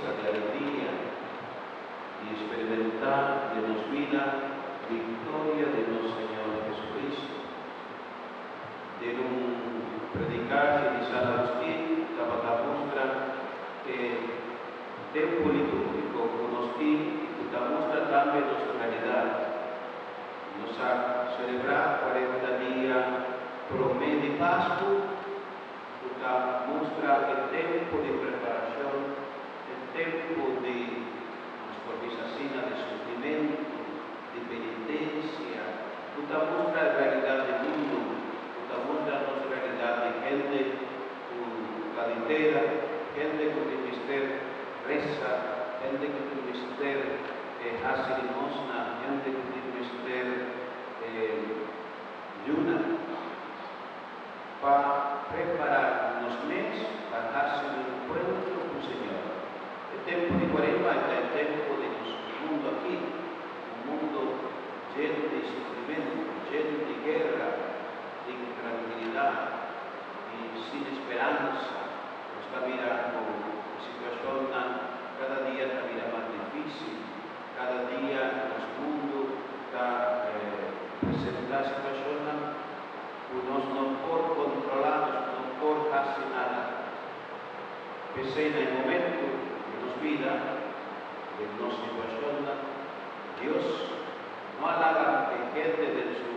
Fiesta di alegria, di eksperimentá den nos bida viktoria di nos Señor Jesucristo. Den un predikashi di San Agustin tabata mustra e tempu litúrgiko ku nos tin i ku ta mustra tambe nos realidat. Nos a selebrá 40 dia promé di Pasku, ku ta mustra e tempu di preparashon, e tempu di, nos por bisa asina, di sufrimentu, di penitensia, ku ta mustra e realidat di mundu, ku ta mustra nos realidat di hende ku ta di tera, hende ku tin mester resa, hende ku tin mester hasi limosna, hende ku tin mester yuna, pa prepará nos mes pa hasi un enkuentro ku Señor. E tempu di Kuarema ta e tempu di nos mundu akí, un mundu yen di sufrimentu, yen di guera, di intrankilidat i sin speransa. Nos ta mira ku e situashonnan kada dia ta bira mas difísil, kada dia nos mundu ta presentá situashonnan ku nos no por kontrolá, nos no por hasi nada. P'esei na e momentu di nos bida, den nos situashonnan, Dios no a laga e hende den su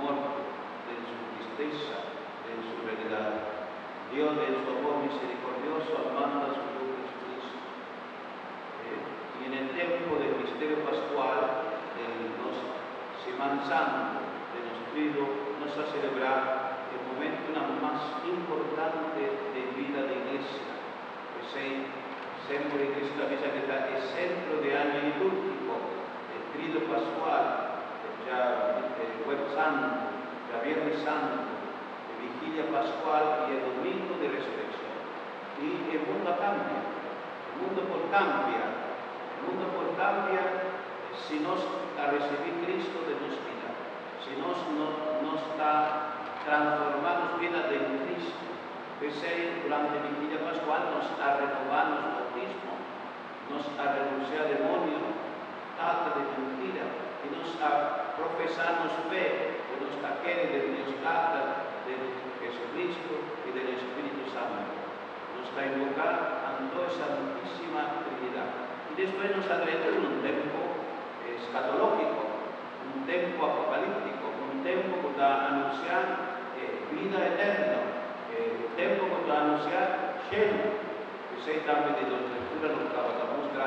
morto, den su tristesa, den su realidat. Dios den su amor miserikordioso a manda su Yu Jesucristo. I en e tempu del misterio paskual, den nos Siman Santu, den nos tridu, nos a selebrá e momentunan mas importante den bida di iglesia. P'esei, semper iglesia ta bisa ku ta e sentro di aña litúrgiko, e tridu paskual, e djajueves santu, djabièrnè santu, e vigilia paskual i e domingo di resurekshon. I e mundu a kambia. E mundu por kambia. E mundu por kambia si nos ta risibí Cristo den nos bida, si nos no nos ta transformá nos bida den Cristo. P'esei, durante Vigilia Paskual nos a renobá nos boutismo, nos a renunsiá demonio, tata di mentira, i nos a profesá nos fe ku nos ta kere den Dios Tata, den Jesucristo i den e Spiritu Santu. Nos ta invoká anto e Santísima Trinidat. I despues nos a drenta den un tempu eskatológiko, un tempu apokalíptiko, un tempu ku ta anunsiá e bida eterno, e tempu ku ta anunsiá shelu. P'esei tambe den nos lektura nos tabata mustra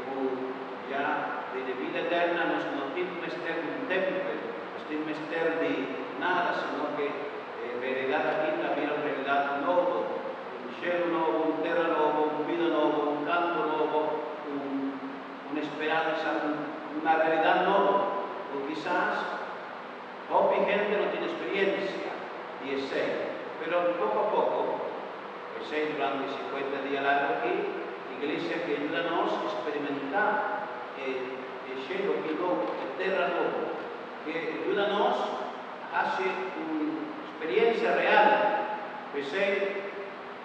ku ya den e bida eterna nos no tin mester di un tempel, nos tin mester di nada, sino ke e realidat aki ta bira un realidat nobo, un shelu nobo, un tera nobo, un bida nobo, un kanto nobo, un un esperansa, un una realidat nobo ku kisas hopi hende no tin esperiensia di esei, pero poko a poko, esei durante 50 dia largu aki, iglesia ke yuda nos eksperimentá e e shelu aki nobo, e tera nobo, ke yuda nos hasi un speriensia real. P'esei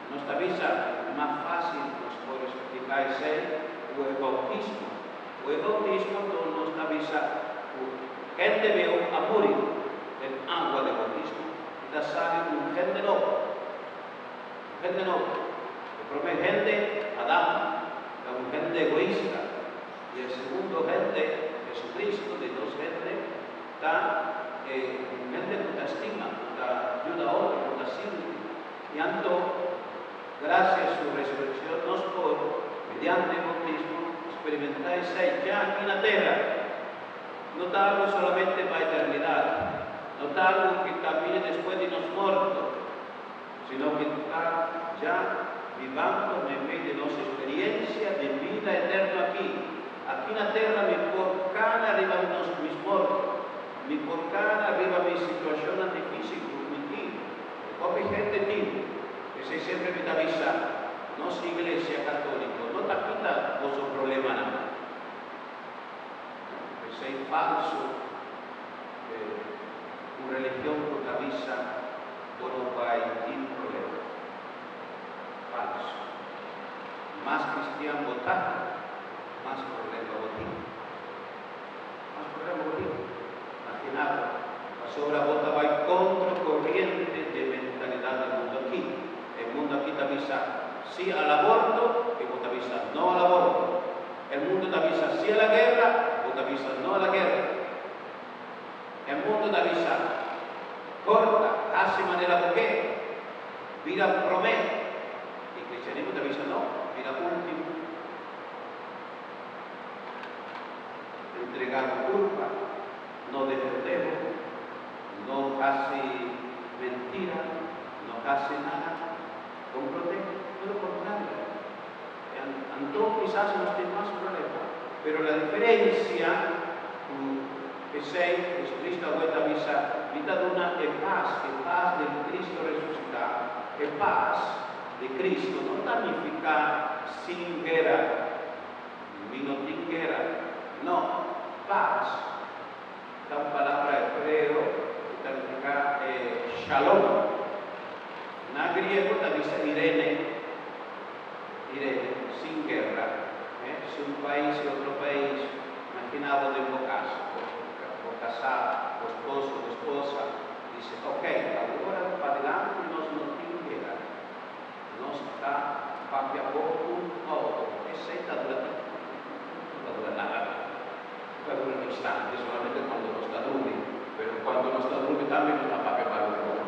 nos ta bisa mas fásil nos por espliká esei ku e boutismo. Ku e boutismo tur nos ta bisa ku hende bieu a muri den agua di boutismo i ta sali un hende nobo. Un hende nobo. E promé hende, Adam, ta un hende egoista i e segundo hende, Jesucristo, di dos hende, Ta e un hende ku ta stima, ku ta yuda otro, ku ta sinti. I anto, grasia su resurekshon, nos por, mediante e boutismo, sperimentá esei ya aki na tera. No ta algu solamente pa eternidat, no ta algu ku ta bini despues di nos morto, sino ku ta ya bibando meimei di nos esperiensia di bida eterno aki. Aki na tera mi por kana riba nos mis morto, mi por kana riba mi situashonnan difísil ku mi tin, ku hopi hende tin. P'esei semper mi ta bisa, nos Iglesia Katóliko no ta kita boso problemanan. P'esei falsu un religion ku ta bisa bo no bai tin problema. Falsu. Mas kristian bo ta, mas problema bo tin. Mas problema bo tin. Imaginá bo, pasobra bo ta bai kontra koriente dje mentalidat di mundu akí. E mundu akí ta bisa sí al aborto i bo ta bisa no al aborto. E mundu ta bisa sí a la guerra, bo ta bisa no a la guerra. E mundu ta bisa korta, hasi manera bo ke, bira promé. I kristianismo ta bisa no, bira último. Entregá bo kurpa, no defendé bo, no hasi mentira, no hasi nada. Komprondé? Todo kontrario. Anto kisas nos tin mas problema. Pero la diferencia cu esey, Jesucristo awe ta bisa, Mi ta duna e pas, e pas den Cristo resucita. E pas di Cristo no ta nifica sin guera, mi no tin guera. No, pas ta un palabra hebreo cu ta nifica shalom. Na griego ta bisa irene. Irene, sin guerra, eh, si un pais y otro pais, imagina bo den bo cas, bo, bo casá, bo esposo, bo esposa, dice, ok, awor padilanti nos no tin guera, nos ta papia bo un pa otro, esey ta dura ti? No ta dura nada, ta dura un instante, solamente cuando nos ta drumi, pero cuando nos ta drumi tambe nos ta papia malo di otro.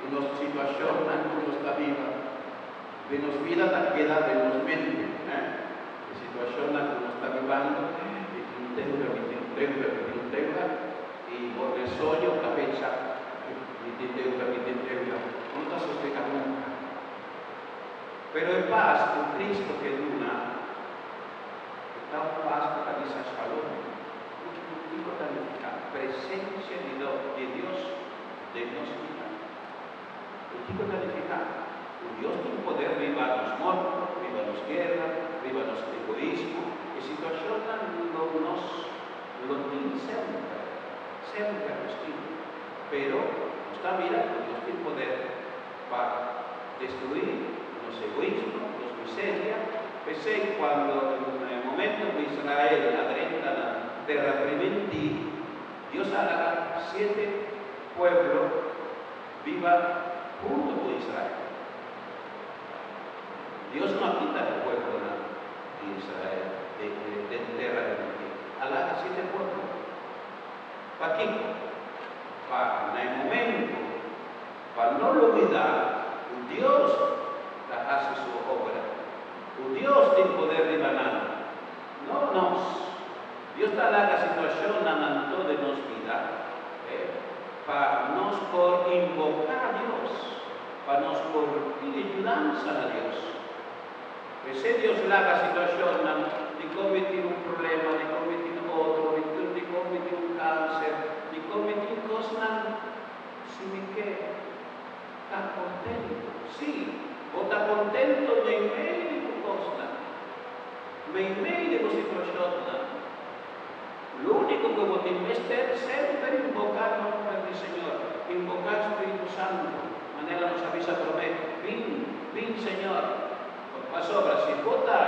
I nos situashonnan ku nos ta biba den nos bida ta keda den nos mente. E situashonnan ku nos ta bibando, mi tin un deuda, mi tin un deuda, mi tin un deuda, i bo den soño ta pensa, mi tin deuda, mi tin deuda. Bo no ta sosega nunka. Pero e pas ku Cristo ke duna, e ta un pas ku ta bisa shalom. Kiko ta nifiká presensia di Dios den nos bida. I kiko ta nifiká? Ku Dios tin poder riba nos morto, riba nos guera, riba nos egoismo. E situashonnan lo nos lo tin semper, semper nos tin. Pero nos ta mira ku Dios tin poder pa destruí nos egoismo, nos miseria. P'esei kuando na e momento ku Israel a drenta na Tera Primintí, Dios a laga siete pueblo biba hunto ku Israel. Dios no a kita e pueblonan di Israel den tera di Miti. A laga siete pueblo. Pakiko? Pa na e momento pa no lubida ku Dios ta hasi su obra, ku Dios tin poder riba nan, no nos. Dios ta laga situacionnan anto den nos bida pa nos por invoca Dios, pa nos por pidi yudansa na Dios. P'esei Dios laga situacionnan di con mi tin un problema, di con mi tin otro, di con mi tin un cancer, di con mi tin cosnan si mi ke ta contento. Sí, bo ta contento meimei di bo cosnan. Meimei di bo situashonnan, lo úniko ku bo tin mester semper inboká nòmber di Señor, inboká Spiritu Santu, manera nos a bisa promé, Bin, bin Señor. Pasobra si bo ta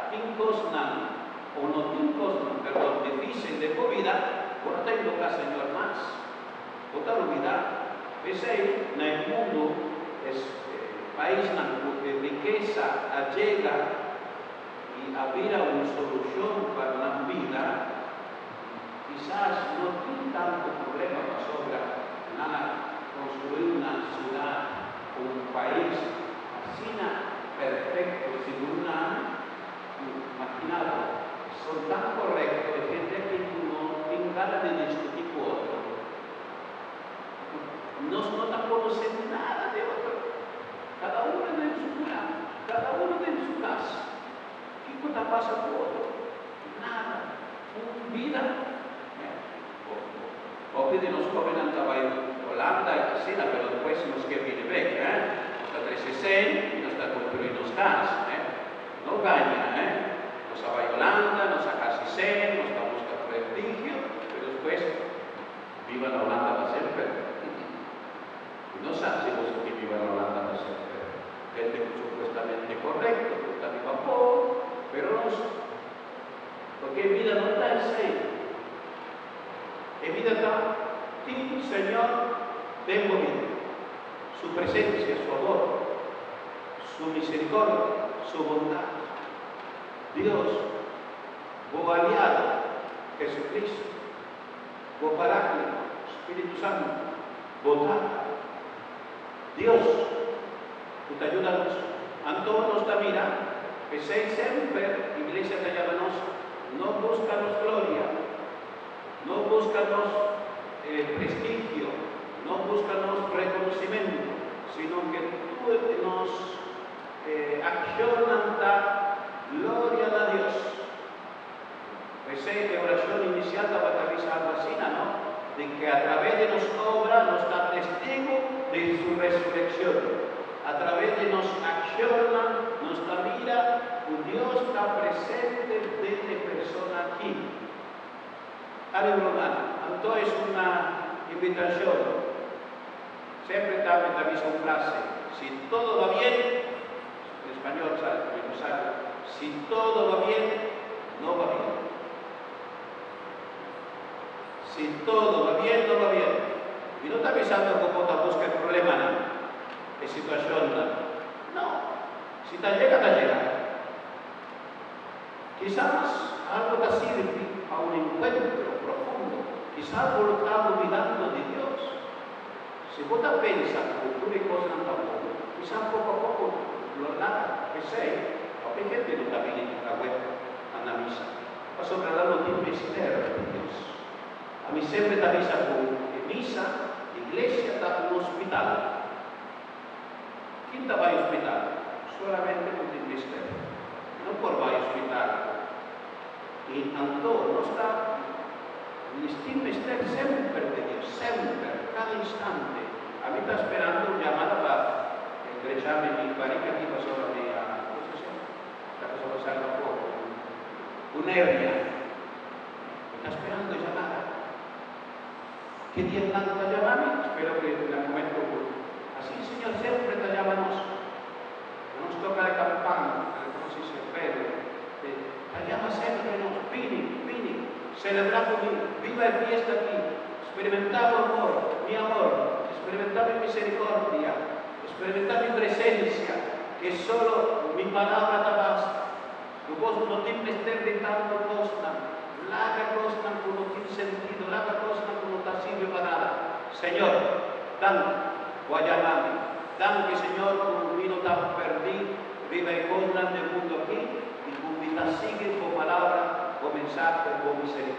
tin kosnan o no tin kosnan, perdon, difísil den bo bida, bo no ta inboká Señor mas. Bo ta lubidá. P'esei, na e mundu, es paisnan ku e rikesa a yega i a bira un solushon pa nan bida, kisas no tin tantu problema pasobra nan a konstruí una siudat o un pais asina perfekto segun nan ku makina bo. Son tan korekto e hende aki ku no tin gana di diskutí ku otro. Nos no ta konosé nada di otro. Kada uno den su kura, kada uno den su kas. Kiko ta pasa ku otro? Nada. Un bida. Hopi di nos hóbennan ta bai Holanda i asina, pero despues nos ke bini bek. Nos ta trese sen i nos ta konstruí nos kas. No gaña. Nos a bai Holanda, nos a hasi sen, nos ta buska prestigio, pero despues biba na Holanda pa semper. Mi no sa si boso ke biba na Holanda pa semper. Hende supuestamente korekto, ku ta biba bon, pero nos, porque e bida no ta esei. E bida ta tin Señor den bo bida, Su presencia, Su amor, Su misericordia, Su bondad. Dios, bo aliado, Jesucristo, bo Paráclito, Spiritu Santo, bo Tata. Dios, ku ta yuda nos. Anto nos ta mira, p'esei semper Iglesia ta yama nos, no buska nos gloria, no buska nos prestigio, no buska nos rekonosimentu, sino ke tur nos akshonnan ta gloria na Dios. P'esei e orashon inisial tabata bisa algu asina, no? Di ke atraves di nos obra nos ta testigu di Su resurekshon. Atraves di nos akshonnan nos ta mira ku Dios ta presente den e persona aki. Ánimo ruman, anto es una invitashon. Semper tambe ta bisa un frase, Si todo va bien, en español sa, mi no sabi, si todo va bien, no va bien. Si todo va bien, no va bien. Mi no ta bisando ku bo ta buska e problemanan, e situashonnan. No. Si ta yega, ta yega. Kisas algo ta sirbi pa un enkuentro profundo. Kisas bo lo ta lubidando di Dios. Si bo ta pensa ku tur e kosnan ta bon, kisas poko a poko lo laga. P'esei, hopi hende no ta bini toka web pa na misa, pasobra nan no tin mester di Dios. Ami semper ta bisa ku e misa, iglesia, ta un hospital. Kin ta bai hospital? Solamente ku tin mester. No por bai hospital. I anto nos ta tin mester semper di Dios, semper, kada instante. Ami ta sperando un yamada pa drechami mi barika aki pasobra mi a, kon se sha? Ta pasobra sali afó, un hernia. Mi ta sperando e yamada. Ki dia nan ta yama mi? Spero ku na momento ku asi Señor semper ta yama nos. Na nos toka e kampana, komo si dice, bel, e ta yama semper nos, Bini, bini, selebrá ku mi, biba e fiesta aki, sperimentá bo amor, mi amor, sperimentá mi miserikordia, sperimentá mi presensia, ke solo mi palabra ta basta. Ku bos no tin mester di tantu kosnan. Laga kosnan ku no tin sentido, laga kosnan ku no ta sirbi pa nada. Señor, danki bo a yama mi. Danki, Señor, ku mi no ta pèrdí riba e kosnan di e mundu akí i ku mi ta sigui bo palabra, bo mensahe, bo misericordia.